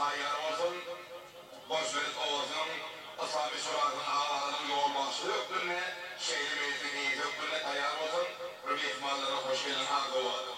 taýýar bolsun. Goçmeret obasynyň Yslamy şurasynyň agzalarynyň ýolbaşçysy hökmünde, şeýle mejlisiň eýesi hökmünde taýýar bolsun. Bir myhmanlara hoş geldiň arzuw bar.